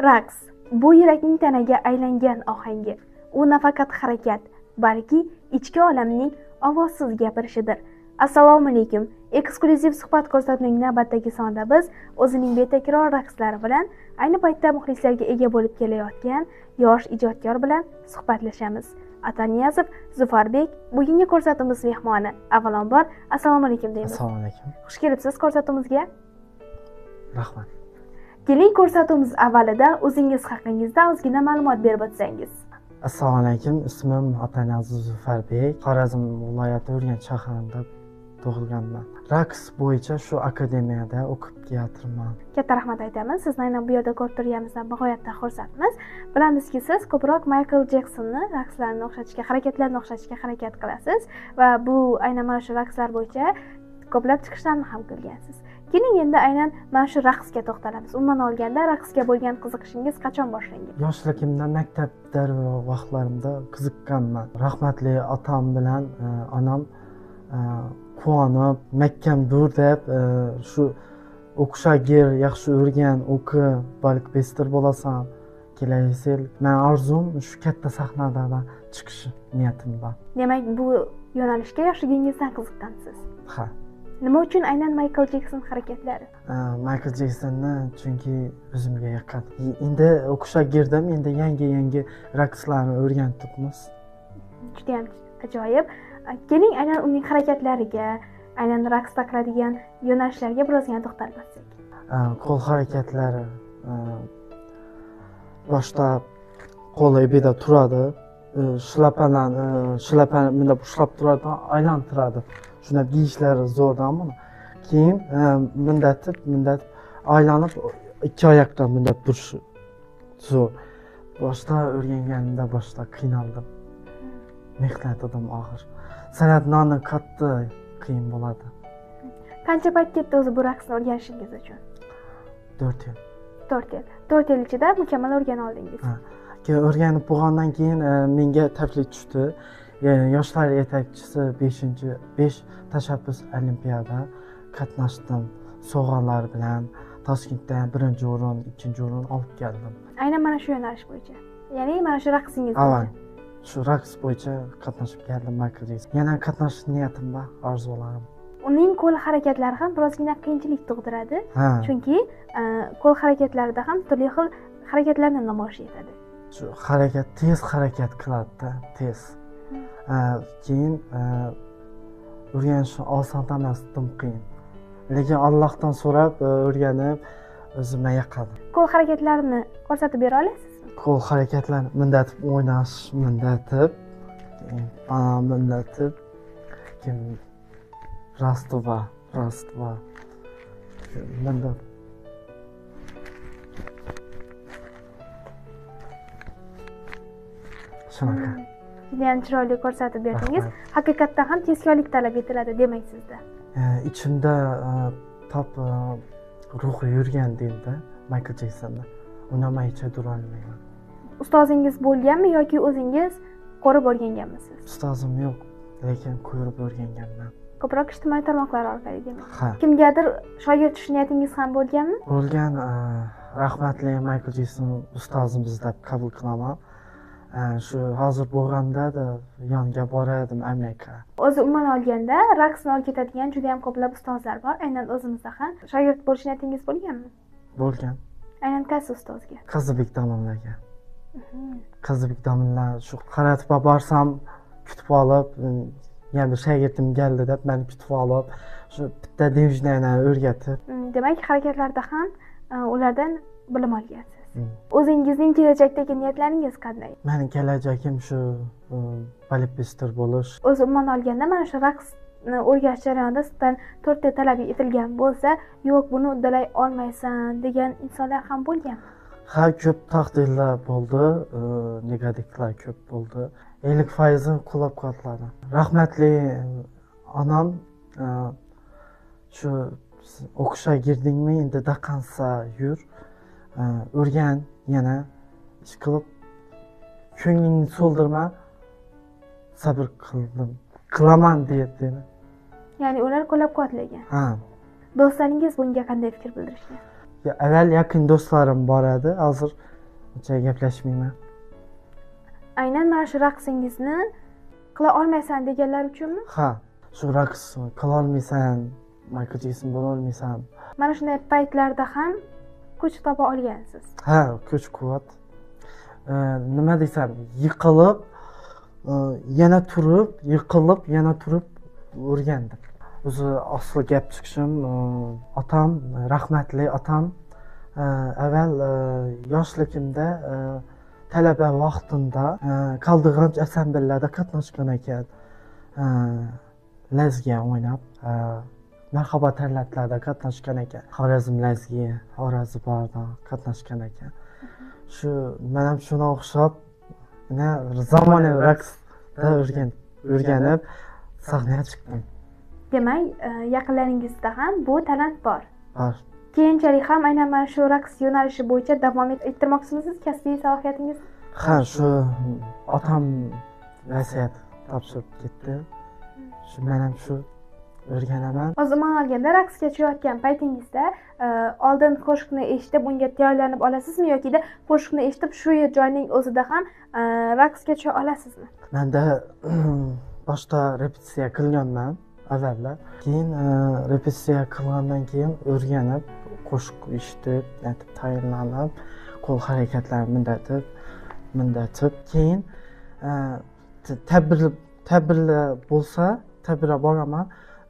Raqs bu yurakning tanaga aylangan ohangi. U nafaqat harakat, balki ichki olamning ovozsiz gapirishidir. Assalomu alaykum. Eksklyuziv suhbat ko'rsatuvining navbatdagi sonida biz o'zining betakror raqslari bilan ayni paytda muxlislarga ega bo'lib kelayotgan yosh ijodkor bilan suhbatlashamiz. Ataniyazov Zufarbek bugungi ko'rsatuvimiz mehmoni. Avvalambor assalomu alaykum deymiz. Assalomu alaykum. Xush kelibsiz ko'rsatuvimizga. Rahmat. Keling, ko'rsatuvimiz avvalida o'zingiz haqingizda ozgina ma'lumot berib o'tsangiz. Assalomu alaykum. Ismim Ataniyazov Zufarbek. Xorazm viloyati Urganch shahrida tug'ilganman. Raqs bo'yicha shu akademiyada o'qib kelyapman. Katta rahmat aytamiz. Sizni aynan bu yerda ko'rib turganimizdan bag'oyatda xursandmiz. Bilamizki, siz ko'proq Michael Jacksonni raqslarini o'xshatishga, harakatlarini o'xshatishga harakat qilasiz va bu aynan mana shu raqslar bo'yicha ko'plab chiqishlarni ham qilgansiz. Keling, endi aynan mana shu raqsga to'xtalamiz. Umuman olganda raqsga bo'lgan qiziqishingiz qachon boshlangan? Yoshligimda, maktabda vaqtlarimda qiziqqanman. Rahmatli otam bilan onam quvonib, mahkam dur deb shu o'qishga gir, yaxshi o'rgan, o'qi, balki bestir bo'lasan kelasi yil. Men orzum shu katta sahnada chiqish niyatim bor. Demak, bu yo'nalishga yoshligingizdan qiziqqansiz. Ha. Nima uchun aynan Michael Jackson harakatlari? Michael Jacksonni chunki o'zimga yaqin. Endi o'qishga girdim, endi yangi-yangi raqslarni o'rganibmiz. Juda ham ajoyib. Keling, aynan uning harakatlariga, aynan raqsda qiladigan yo'nalishlarga birozgina to'xtalib o'tsak. Qo'l harakatlari boshda qo'li ebida turadi, shlapani bunday ushlab turadi, aylantiradi. Shunda kiyishlari zo'rdan buni. Keyin bundatib, bundatib aylanib ikki oyoqdan bunday turishi zo'r. Boshda o'rganganimda boshda qiynaldim. Mehnat edim og'ir. San'at noni qattiq qiyin bo'ladi. Qancha payt ketdi o'zi bu raqsni o'rganishingiz uchun? 4 yil. 4 yil. 4 yil ichida mukammal o'rgana oldingiz. Ha. Keyin o'rganib bo'lgandan keyin menga taklif tushdi. Yoshlar yetakchisi 5 tashabbus olimpiada qatnashdim. Sovg'alar bilan Toshkentda 1-o'rin, 2-o'rin olib keldim. Aynan mana shu yo'nalish bo'yicha. Ya'ni mana shu raqsingiz bo'yicha. Shu raqs bo'yicha qatnashib keldim Michael Jackson. Yana qatnashish niyatim bor, orzularim. Uning qo'l harakatlari ham birozgina qiyinchilik tug'diradi. Chunki qo'l harakatlarida ham turli xil harakatlarni namoyish etadi. Shu harakat tez harakat qiladi-da, tez. Keyin o'rganish oson emas, dim qiyin. Lekin Allohdan so'rab o'rganib o'zimga yoqadi. Qo'l harakatlarini ko'rsatib bera olasizmi? Qo'l harakatlarini bundatib o'ynash, bundatib, bundatib, keyin раз-два, раз-два, bundat. Shunaqa. Judayam chiroyli ko'rsatib berdingiz. Haqiqatdan ham tezkorlik talab etiladi demak sizda. Ichimda top ruhi yurgan deydi Michael Jacksonni. Unamaycha durolmayman. Ustozingiz bo'lganmi yoki o'zingiz ko'rib o'rganganmisiz? Ustozim yo'q, lekin ko'rib o'rganganman. Ko'proq ijtimoiy tarmoqlar orqali demak. Ha. Kimgadir shogird tush niyatingiz ham bo'lganmi? Bo'lgan. Rahmatli Michael Jackson ustozimiz deb qabul qilaman. Shu hozir bo'lganda da yoniga borardim Amerika. O'zi umuman olganda raqsni o'rgatadigan juda ham ko'plab ustozlar bor. Aynan o'zimizda ham shogird bo'lish niyatingiz bo'lganmi? Bo'lgan. Aynan qaysi ustozga? Qizibek domlaga. Qizibek domla shu qaratib borsam kutib olib, yana bir shogirdim keldi deb meni kutib olib, shu bitta devjnani o'rgatib. Demak, harakatlarda ham ulardan bilim olgansiz. O'zingizning kelajakdagi niyatlaringiz qanday? Mening kelajagim shu baletmeyster bo'lish. O'zi umuman olganda mana shu raqsni o'rganish jarayonida sizdan 4 ta talab etilgan bo'lsa, yo'q, buni uddalay olmaysan degan insonlar ham bo'lgan. Ha, ko'p taqdirlar bo'ldi, negativlar ko'p bo'ldi. 50% qo'llab-quvvatladi. Rahmatli onam shu o'qishga girdingmi, endi daqansa yur. O'rgan, yana ish qilib ko'nglingni so'ldirma, sabr qildim, qilaman deyapti. Ya'ni ular qo'llab-quvvatlagan. Ha. Do'stlaringiz bunga qanday fikr bildirishgan? Avval yaqin do'stlarim bor edi, hozir Uncha gaplashmayman. Aynan mana shu raqsingizni qila olmaysan deganlar uchunmi? Ha, shu raqs qila olmaysan, Michael Jackson bo'la olmaysan. Mana shunday paytlarda ham kuch topa olgansiz. Ha, kuch-quvvat. Nima desam, yiqilib, yana turib, yiqilib, yana turib o'rgandim. O'zi asli gap chiqishim, otam, rahmatli otam avval yoshligimda talaba vaqtimda Qaldig'anch assembllarda qatnashgan ekan. Lazgiya o'ynab, marhaba tanlatlarda qatnashgan ekan. Xorazm lazgi, Xorazm borda qatnashgan ekan. Shu men ham shuni o'xshab, zamonaviy raqsda o'rganib sahnaga chiqdim. Demak, yaqinlaringizda ham bu talant bor. Bor. Keyinchalik ham aynan mana shu raqs yo'nalishi bo'yicha davom ettirmoqchimisiz kasbiy salohiyatingizni? Ha, shu otam vasiyat topshirib ketdi. Shu men ham shu o'rganaman. O'zi umuman olganda raqsga tushayotgan paytingizda oldin qo'shiqni eshitib unga tayyorlanib olasizmi yokida qo'shiqni eshitib shu joyning o'zida ham raqsga tusha olasizmi? Menda boshda repetitsiya qilganman avvallar. Keyin repetitsiya qilgandan keyin o'rganib, qo'shiq eshitib, aytib tayyorlanib, qo'l harakatlarini mindatib, keyin tadbirlar bo'lsa, tadbirga boraman.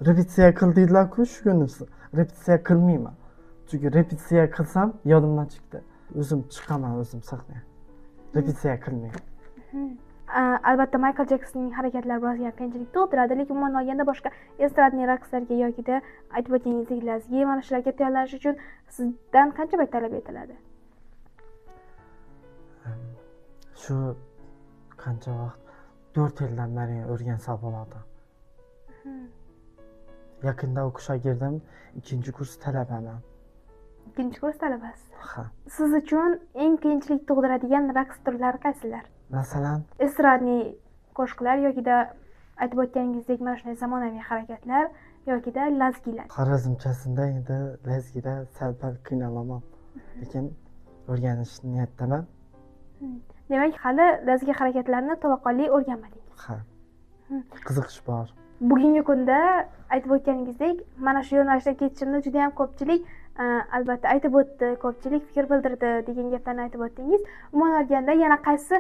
Repetitsiya qil deydilar-ku shu kuni. Repetitsiya qilmayman. Chunki repetitsiya qilsam yodimdan chiqdi. O'zim chiqaman, o'zim sahnaga. Repetitsiya qilmayman. Albatta Michael Jacksonning harakatlari birozgina qiyinchilik tug'diradi, lekin umuman olganda boshqa estradniy raqslarga yokida aytib o'tganingizdek lazgi mana shularga tayyorlanish uchun sizdan qancha payt talab etiladi? Shu qancha vaqt? 4 yildan beri o'rgansa bo'ladi. Yaqinda o'qishga kirdim, 2-kurs talabaman. 2-kurs talabasi. Ha. Siz uchun eng qiyinchilik tug'diradigan raqs turlari qaysilar? Masalan, estradniy qo'shiqlar yokida aytib o'tganingizdek mana shunday zamonaviy harakatlar yokida lazgilar. Xorazmchasida endi lazgida sal-pal qiynalaman, lekin o'rganish niyatidaman. Demak, hali lazgi harakatlarini to'laqonli o'rganmadingiz. Ha. Qiziqish bor. Bugungi kunda aytib o'tganingizdek, mana shu yo'nalishda ketishimni juda ham ko'pchilik albatta aytib o'tdi, ko'pchilik fikr bildirdi degan gaplarni aytib o'tdingiz. Umuman olganda yana qaysi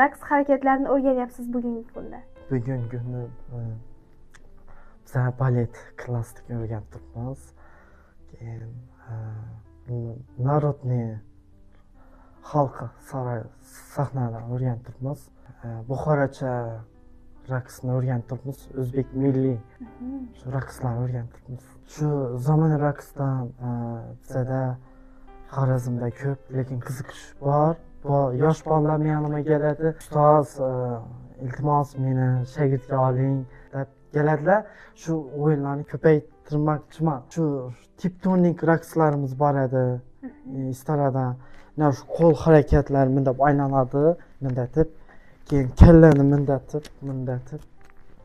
raqs harakatlarini o'rganyapsiz bugungi kunda? Bugungi kunda biz balet klassik o'rganib turibmiz. Keyin народный xalq saroy sahnada o'rganib turibmiz. Buxorocha raqsni o'rganib turibmiz, o'zbek milliy shu raqslarni o'rganib turibmiz. Shu zamon raqsdan bizada Xorazmda ko'p, lekin qiziqish bor. Yosh bolalar meni yonimga keladi. Ustoz, iltimos meni shogirdga oling deb keladilar. Shu o'yinlarni ko'paytirmoqchiman. Shu tiptonik raqslarimiz bor edi. Istarada shu qo'l harakatlari bunday aylanadi, bundatib, keyin kallani mindatib, mindatib,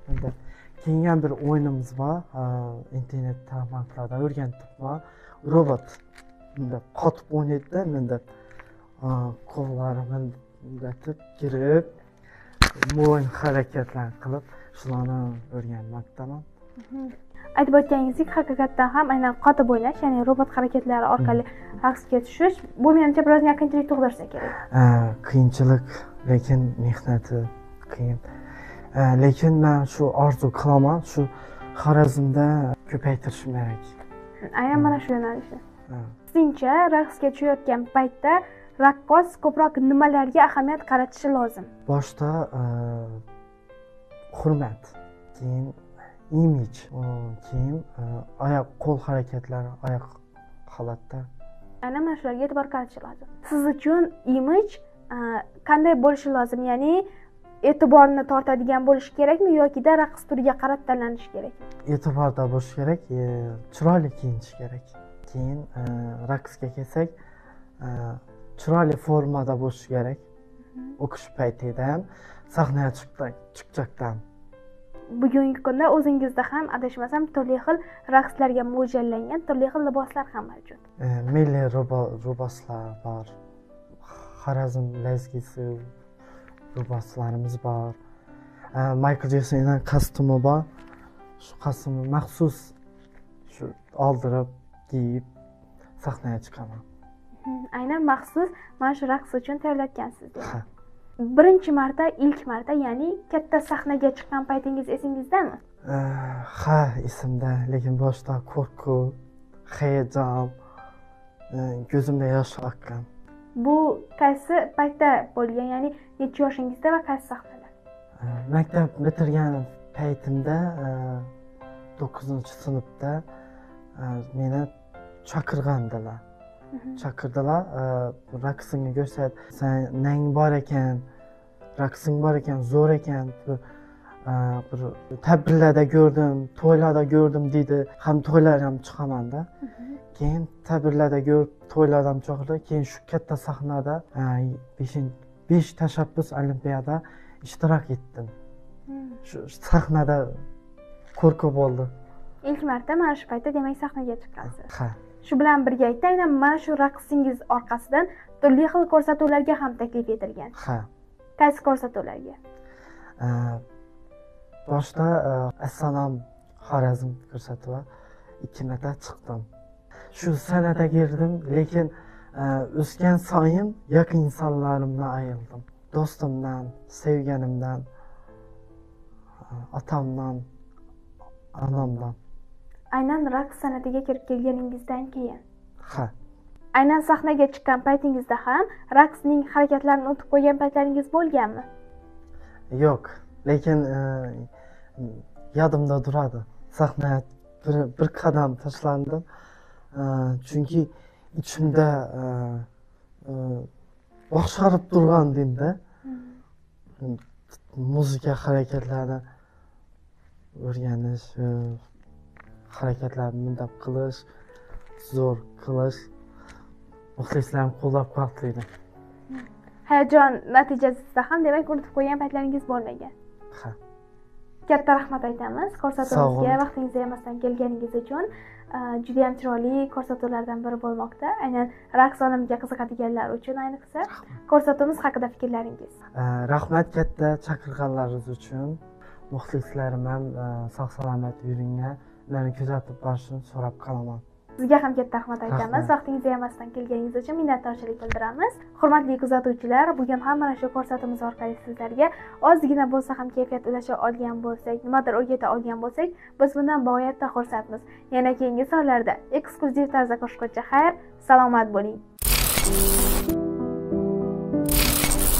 mindatib. Keyin yana bir o'yinimiz bor, internet tarmoqlarida o'rganib turibman. Robot bunday qotib o'ynaydi-da, bunday qo'llari mindatib kirib, bo'yin harakatlarni qilib, shularni o'rganmoqdaman. Aytib o'tganingizdek, haqiqatdan ham aynan qotib o'ynash, ya'ni robot harakatlari orqali raqsga tushish, bu menimcha birozgina qiyinchilik tug'dirsa kerak. Qiyinchilik, lekin mehnati qiyin. Lekin men shu orzu qilaman, shu Xorazmda ko'paytirishim kerak. Aynan mana shu yo'nalishni. Sizningcha raqsga tushayotgan paytda raqqos ko'proq nimalarga ahamiyat qaratishi lozim? Boshda hurmat, keyin imij, keyin oyoq qo'l harakatlari, oyoq holatda. Aynan mana shularga e'tibor qaratish lozim. Siz uchun imij qanday bo'lishi lozim? Ya'ni e'tiborni tortadigan bo'lishi kerakmi yokida raqs turiga qarab tanlanishi kerakmi? E'tiborda bo'lishi kerak, chiroyli kiyinish kerak. Keyin raqsga kelsak, chiroyli formada bo'lishi kerak. O'qish paytida ham, sahnaga chiqchaqdan. Bugungi kunda o'zingizda ham adashmasam turli xil raqslarga mo'ljallangan turli xil liboslar ham mavjud. Milliy liboslar bor, Xorazm lezgisi liboslarimiz bor. Michael Jacksonning kostyumi bor. Shu kostyumni maxsus shu oldirib kiyib sahnaga chiqaman. Aynan maxsus mana shu raqs uchun tayyorlatgansiz. Ha. Birinchi marta, ilk marta, ya'ni katta sahnaga chiqqan paytingiz esingizdami? Ha, esimda, lekin boshda qo'rquv, hayajon, ko'zimda yosh oqqan. Bu qaysi paytda bo'lgan, ya'ni necha yoshingizda va qaysi sahnada? Maktab bitirgan paytimda 9-sinfda meni chaqirgandilar. Chaqirdilar, raqsingni ko'rsat, sen nang bor ekan, raqsing bor ekan, zo'r ekan, bir tadbirlarda ko'rdim, to'ylarda ko'rdim dedi. Ham to'ylar ham chiqamanda. Keyin tadbirlarda ko'rib, to'ylarda ham chaqirdi. Keyin shu katta sahnada 5 tashabbus olimpiada ishtirok etdim. Shu sahnada qo'rquv bo'ldi. Ilk marta mana shu paytda demak sahnaga chiqqansiz. Ha. Shu bilan birgalikda aynan mana shu raqsingiz orqasidan turli xil ko'rsatuvlarga ham taklif etilgan. Ha. Qaysi ko'rsatuvlarga? Boshda Assalom Xorazm ko'rsatuvi 2 marta chiqdim. Shu san'atga kirdim, lekin o'sgan sayin yaqin insonlarimdan ayrildim. Do'stimdan, sevganimdan, otamdan, onamdan. Aynan raqs san'atiga kirib kelganingizdan keyin. Ha. Aynan sahnaga chiqqan paytingizda ham raqsning harakatlarini unutib qo'ygan paytlaringiz bo'lganmi? Yo'q, lekin yodimda turadi. Sahnaga bir qadam tashlandim. Chunki ichimda boshqarib turgandimda. Muzika harakatlarini o'rganish, harakatlarni bunday qilish, zo'r qilish, muxlislarni qo'llab-quvvatlaydi. Hayajon natijasida ham demak unutib qo'ygan paytlaringiz bo'lmagan. Ha. Katta rahmat aytamiz ko'rsatuvimizga vaqtingizni ayamasdan kelganingiz uchun. Juda ham chiroyli ko'rsatuvlardan biri bo'lmoqda. Aynan raqs olamiga qiziqadiganlar uchun ayniqsa. Ko'rsatuvimiz haqida fikrlaringiz? Rahmat katta chaqirganlaringiz uchun. Muxlislarim ham sog' salomat yuringlar, ularni kuzatib borishini so'rab qolaman. Sizga ham katta rahmat aytamiz. Vaqtingizni ayamasdan kelganingiz uchun minnatdorchilik bildiramiz. Hurmatli kuzatuvchilar, bugun ham mana shu ko'rsatuvimiz orqali sizlarga ozgina bo'lsa ham kayfiyat ulasha olgan bo'lsak, nimadir o'rgata olgan bo'lsak, biz bundan bag'oyatda xursandmiz. Yana keyingi sonlarda eksklyuziv tarzda ko'rishguncha xayr, salomat bo'ling.